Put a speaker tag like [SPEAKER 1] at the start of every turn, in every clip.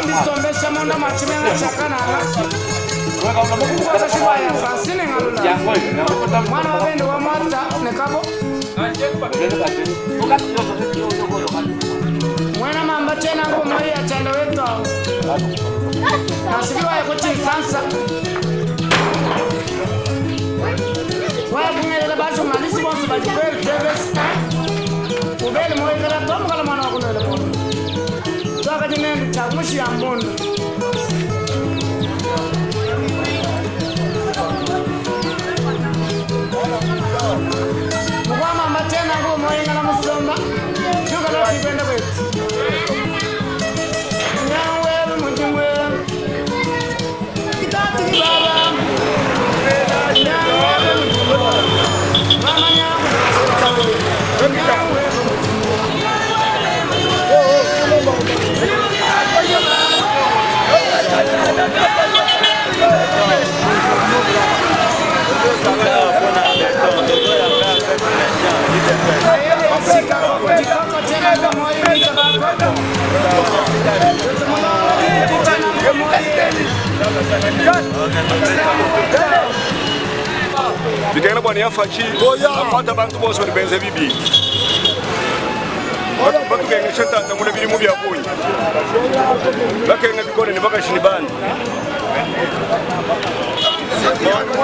[SPEAKER 1] Ndisombesha munda mwa tshimenga tshia Kananga ku bukokeshi bua ya Francine Ngalula, muana wa bende wa Mwata ne Kabo. Muena mamba tshiena ngumu ya tshianda wetu awu nasibiwaye ku Tshinsansa waya kungelela ba journaliste bonso badi ku RTVS 1 ubele moyekela tomukala mwana wa kunwela bono twakadi nende tshia mushi ya mbundu. Mukwamamba tena ngumu oyengala musomba jukala tikwenda kwetu nyawe mujimwe kitati baba nyawe mujimwe mama nyawe nyawe.
[SPEAKER 2] Bikengela bua ne afatshi akwata bantu bonso badi benza bibi batukengesha ntanta mule bidimu bia bungi bakenga bikole ne bakaji ne bana.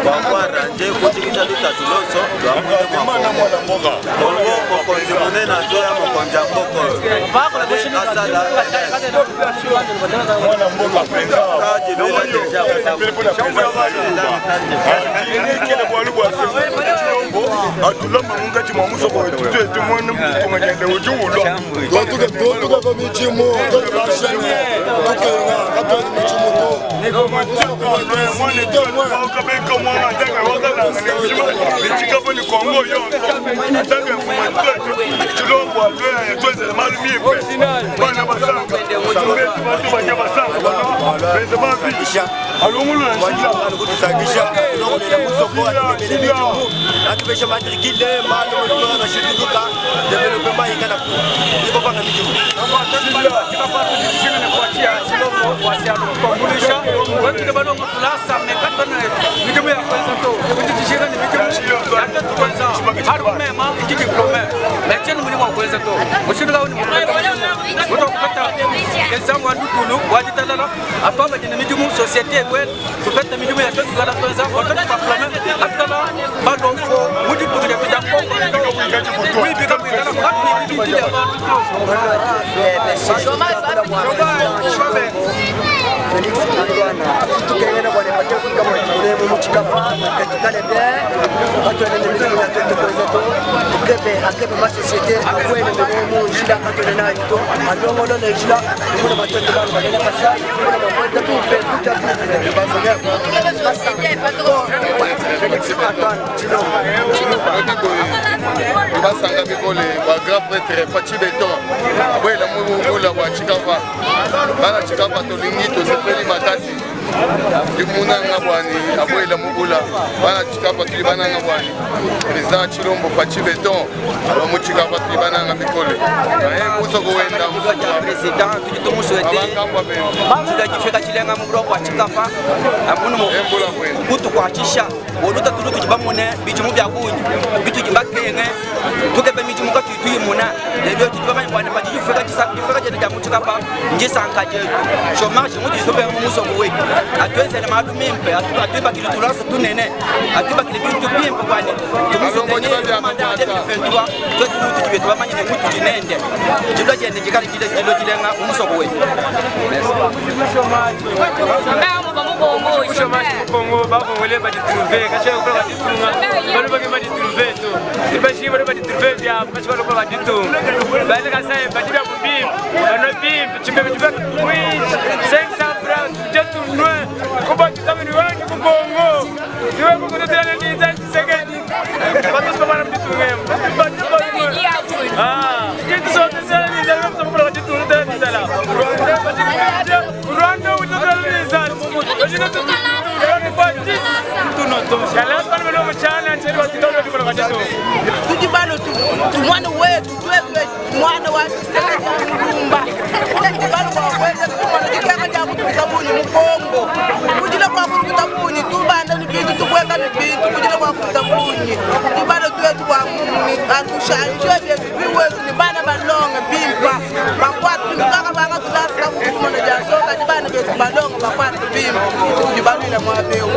[SPEAKER 3] Bakuaranje kujikisha lutatu lonso lwa mundu mwa Kongo. Mokonzi munene azoya mokonzi ya mboka oyo asala
[SPEAKER 2] mwana mboka mpenza kele bwalu bwa Tshilombo atulamba munkatshi mwa musoko wetu tuetu muena muditunga diende udi ulua.
[SPEAKER 4] Tutuka mijimu tutuashene tukenga katueni mijimu tu.
[SPEAKER 2] Echikapo ni Kongo yonso atange mfuma twetu Tshilombo alweya yatwenzele malu mimpe bana basanka mbesi bantu baja basanka benze mabi alungulula njila
[SPEAKER 3] kutusangisha tunokonela musoko atulemele mijimu atupesha matrikile malo nashinduluka developema ingana ikopanga mijimu.
[SPEAKER 5] Société tupete midimu ya twetu twenza atukala balofo muditunga dia Kongo kuibika kuikala katuibikile bantu.
[SPEAKER 6] Félix Antoine tukengene bwana patie kufika mwa muchikapa katukale bien katuene midimu ya twetu kwenza to tukebe akebe ma société akwene menemu njila katuene nayo to alongolole njila tumuna batwetu bana bagenda Kasai tumuna bakwenda bimpe kuta bimpe bazonga Félix Antoine Tshilombo.
[SPEAKER 4] Basanga bikole ba grand prêtre Fatshi Beton abwela mubula bwa Tshikapa bana Tshikapa tolingi tosepeli makasi limunanga bwani abwela mubula bana Tshikapa tuli bananga bwani président Tshilombo Fatshi Beton aba mu Tshikapa tuli bananga bikole naye muso kuwenda
[SPEAKER 5] président tudi tumuswete tudajifika chilenga mu bulongo bwa Tshikapa amunu kutukwachisha oluta tulu tudi bamune bijimu bya bunyi bitudi bakenge tukebe mijimu katuyituyimuna lelo tudi bamanye bwana padi jifika jene dia mu Tshikapa njisanka jetu chômage mutu jitobeka mu musoko wetu atwenzele malu mimpe atwibakile tulasa tunene atwibakile bintu bimpe kwani tumusutenir manda ya 2023 twetu mutu jibetu bamanye ne mutu jinende jilo jene jikali jile jilo jilenga mu musoko wetu.
[SPEAKER 7] Chômage mu Congo bakongole baditrouve kashi kula baditunga balo bake baditrouve to ibashi balo baditrouve bya kashi balo baditunga bali kasai badi bya kubimba bano bimba chimbe chimbe oui 500 francs tuje tournoi kuba tutamini wanyu ku Congo niwe kukutotelana niza Tshisekedi batu bana mditunga batu ah kitu sote sana niza kula baditunga tena niza la Rwanda utotela niza
[SPEAKER 8] Tudi bano tumwana wetu twetu mwana wa Tshisekedi ya mulumba tudi bano bwakwenda tumwana dikenga. bintu kudila bua kuta bungi tudi balue tuetu bua atushanje bietu vi wetu ne bana balonge bimpa bakuate bintu tuakabanga tulasa kakukumona dia soka kadi bana betu balonge bakuate bimpa tudi baluila muaba eu.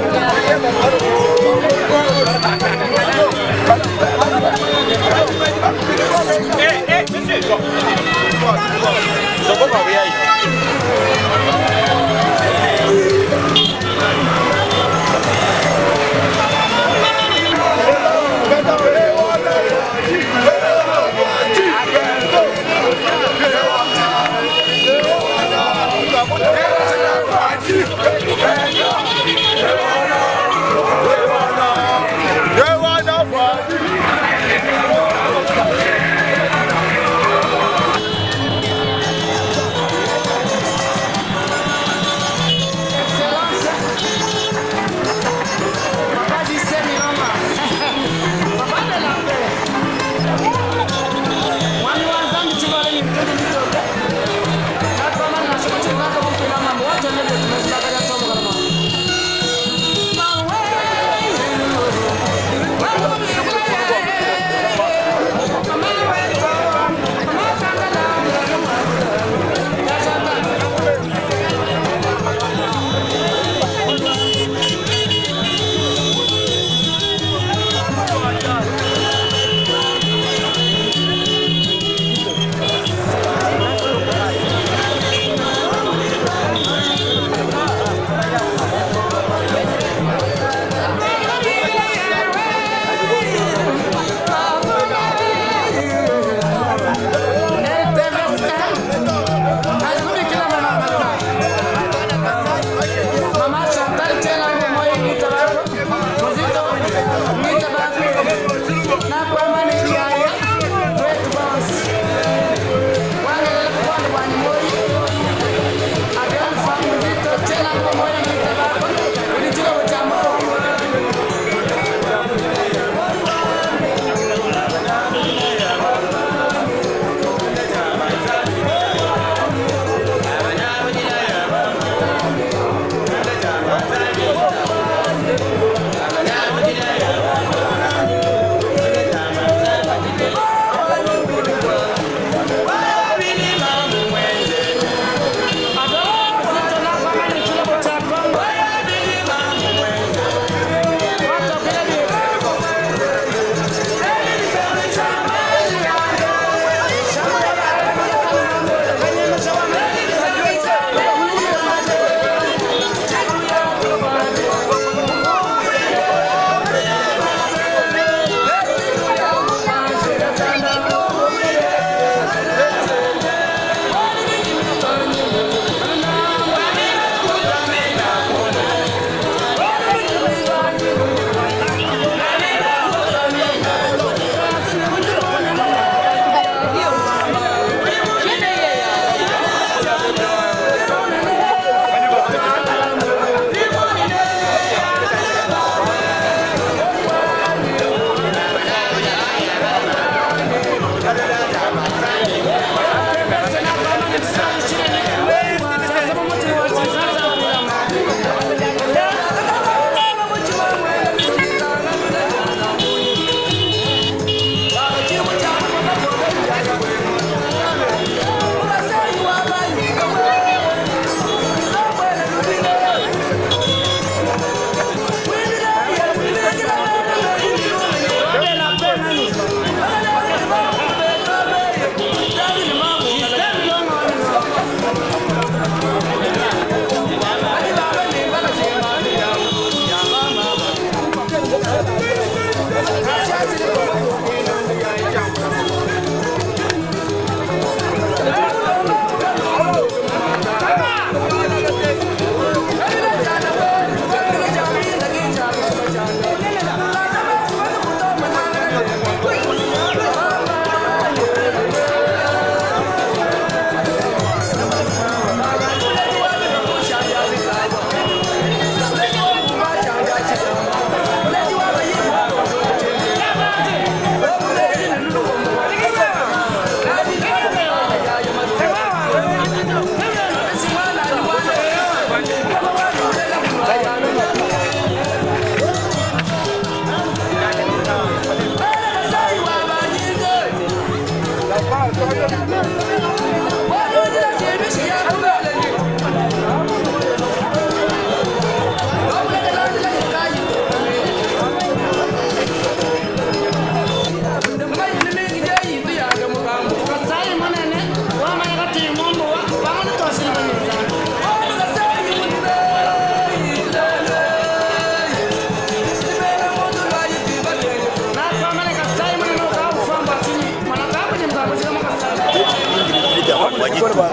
[SPEAKER 9] wa ditunga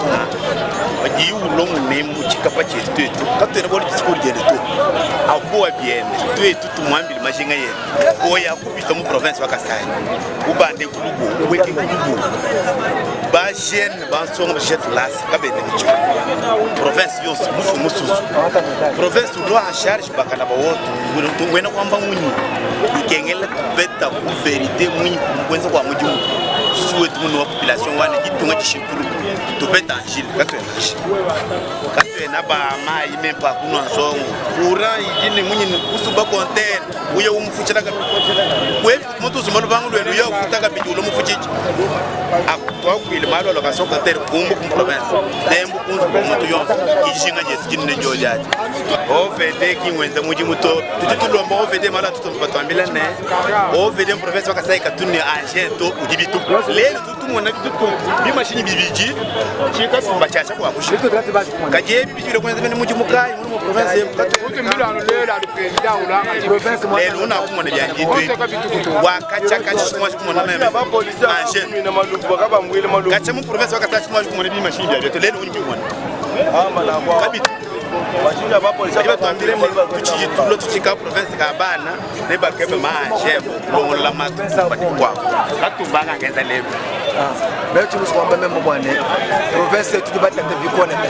[SPEAKER 9] padiye ulua munemu tshikapa tshietu tuetu katuena bualu discours diende to apowa biende tuetu tumuambile majinga yende oya kupita mu province wa Kasai ubande kulubu uweke kulubu ba jeune bansonga bashisha tulasa kabene micho province yonso mufu mususu province ulwa en charge bakana bawoto ngwena kwamba munyi ikengela tupeta ku verite munyi kwenza kwa mudimu suwetu muno wa population wana ditunga dishintulu tupeta angile katuena angile katuena ba mayi mempa kunwa nzongo courant idine munyi kusuba compteur uye umufuchela we muntu usuma lubangu lwenu uye ufuta kabidi ulo mufuchichi twakwile malo lokaso compteur kumbu kum province tembu kunzu kwa muntu yonse kijinga jesu kinene jolyaji OVD kingwenza mudimu to tudi tulomba OVD malo atutomba batwambila ne OVD province wakasai katuni angin to udi bitu lelo tutumona bitu bimashini bibiji chikatumba chasha kwakusha kaje bibi bile kwenza mene mudimu kai mu province lelo unakumona byanjitwe wakachaka chimwa chikumona meme angin kacha mu province wakasai chimwa chikumona bimashini bya byo lelo unibimona kabitu badi batwambile tuchiji tulo tuchika province ka bana ne bakebe manje kulongola matu badi kwabo katumbanga ngenza lebo
[SPEAKER 6] Leo chimusi kwamba meme bwane province yetu tubatata bikone be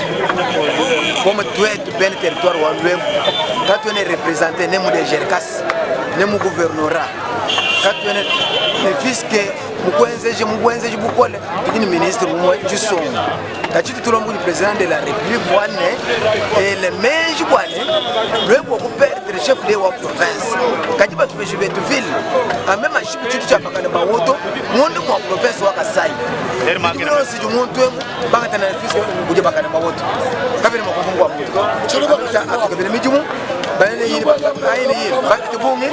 [SPEAKER 6] comme twetu bene territoire wa Lwembo katwene représenter ne mu DGRCAS ne mu gouvernorat katwene ne fiske mukwenzeje mukwenzeje bukole tudi ni ministre umwe jisongo kachitu tulomba ni président de la république bwane ele menji bwane Lwembo kuperdre chef de wa province kati batu beji betu ville amema shipu chitu cha pakana bawoto mundu mwa province wa Kasai nosi jumuntu emu bakatana na fiske uje bakana bawoto kabiri makufungu wa muntu atukabiri mijimu bayene yiri bayene yiri bakitubungi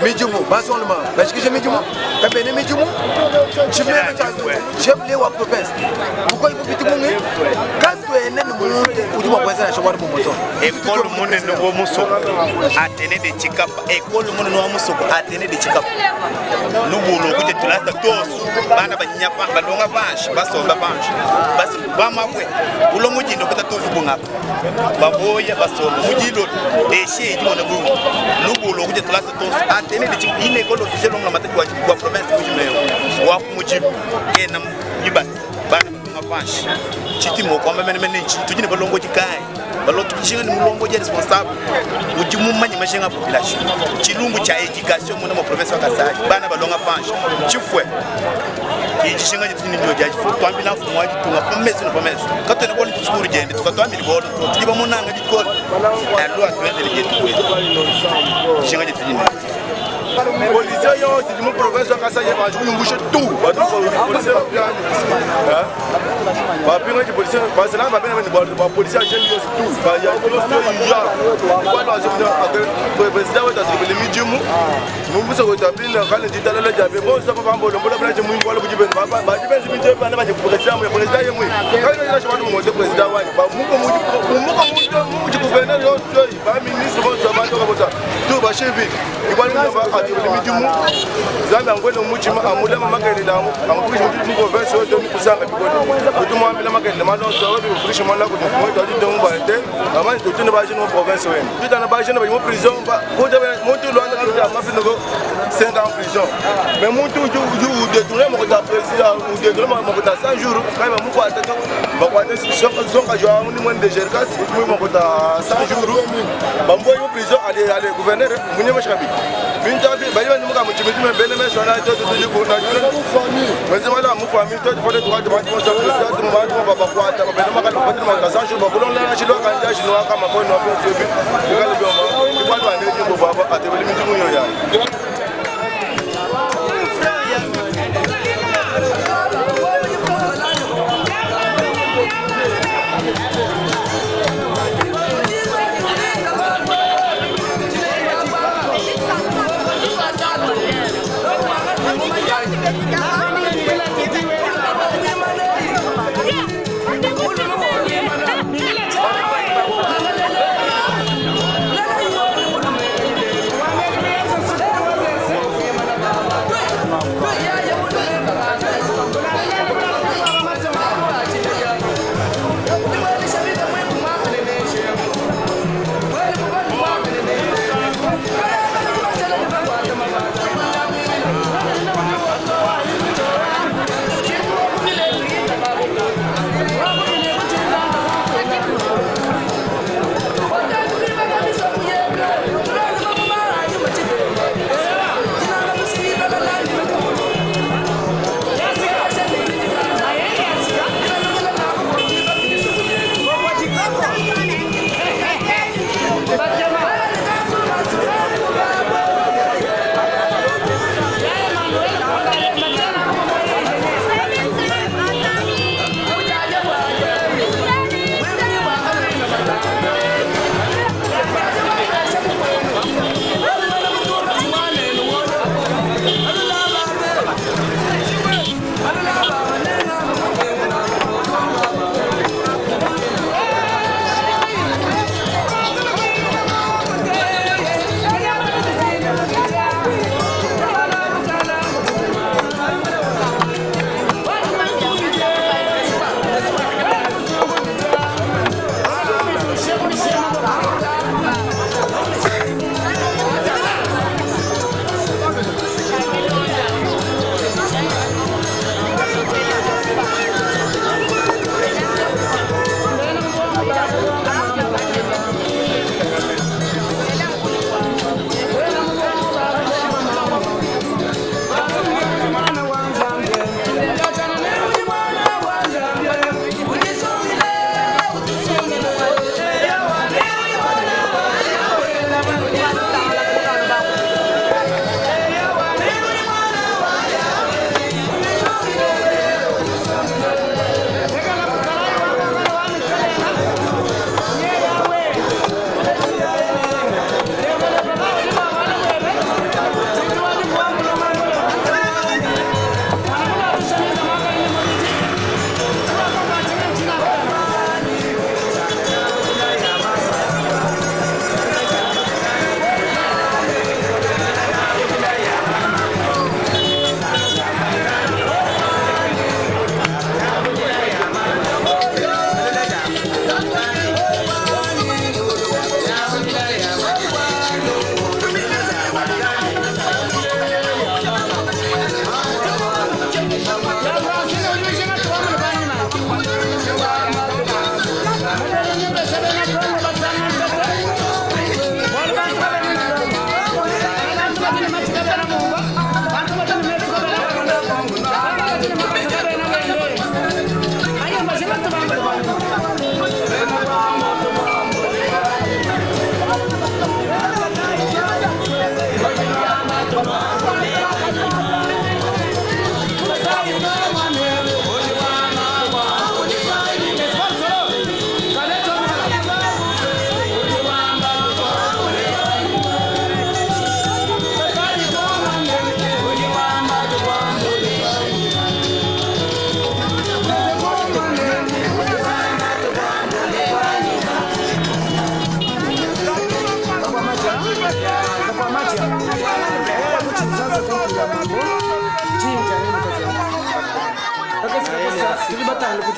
[SPEAKER 6] mijimu basonlema bashikishe mijimu kabene mijimu chimeme cha chef de wa province buko ibubitubungi katwene ni muntu udi mwa kwenza na shobari mumoto
[SPEAKER 9] ekole munene wa musoko atene de chikapa ekole munene wa musoko atene de chikapa lubulo kute tulasa tosu bana banyapa balonga panshi basomba panshi basi bamabwe ulo mujindo kuta tufu bungapa baboya basomba mujilo deshe jimona bu lubulo kute tulasa tosu atene de chikapa ine ekole officielle omla matati wa province mujimeo wa mujibu kena yibasi bana balonga panshi chitimo kwamba mene mene tujine balongo jikai baloto tushinga ni mulongo je responsable udi mumanyi mashinga population chilumbu cha education muna mu province wa Kasai bana balonga panshi chifwe kijishinga jitu ni ndio jaji twambila mfumo wa jitunga pamesi no pamesi katene boni tusikuru jende tukatwambili bolo tujiba munanga jikolo alo atwendele jetu kwetu shinga jitu ni
[SPEAKER 2] policier yonse di mu province wa Kasai bakuyumbushe tu policier bapinga policier baselanga bapenga bapolicier agent yonse tu ya président wetu atikipele mijimu mumbuso kutapinda kale jitalala jabe bonso pambolo mbola bla jimu wala kujibenza bajibenza binje bana baje ku président mu président yemwe kale kale shobatu mu président wani ba muko muko muko muko gouverneur yonse ba ministre bonso ba toka bonso tu ba chef ibali ba atikipele mijimu zambi angwene muchima amulema makelele amu amufikisha mutu mu province yote mukusanga bikoni kutumwambila makelele malonso webi kufikisha mwana kuti mwetu atite mubalete amani tutune bajene mu province wenu tutana bajene bali mu prison mutu lwanda kuta amafinoko 5 ans en prison mais mutu udetourne mokota président udetourne mokota 100 jours kai bamukwata bakwata sonka jwa ni mwene de jerkas mu mokota 100 jours bamboyi mu prison ale ale gouverneur munyema shikabi bintabi bali bandi muka muchimitima bene mesona toto tulikuna mwezi wala mu famille toto fote tukati bantu mosa toto mu bantu babakwata babene makati bakwata mokota 100 jours bakulonga shilo kanja shilo kama kono hapo sebi bikale byoma ikwantu ande jimbo baba atebele mijimu yo yayi.
[SPEAKER 1] Yeah.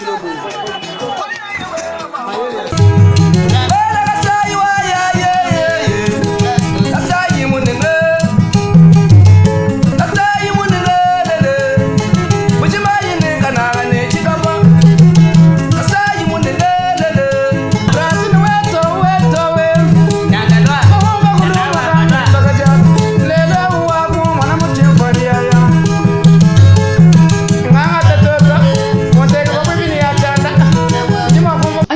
[SPEAKER 6] Tshilombo.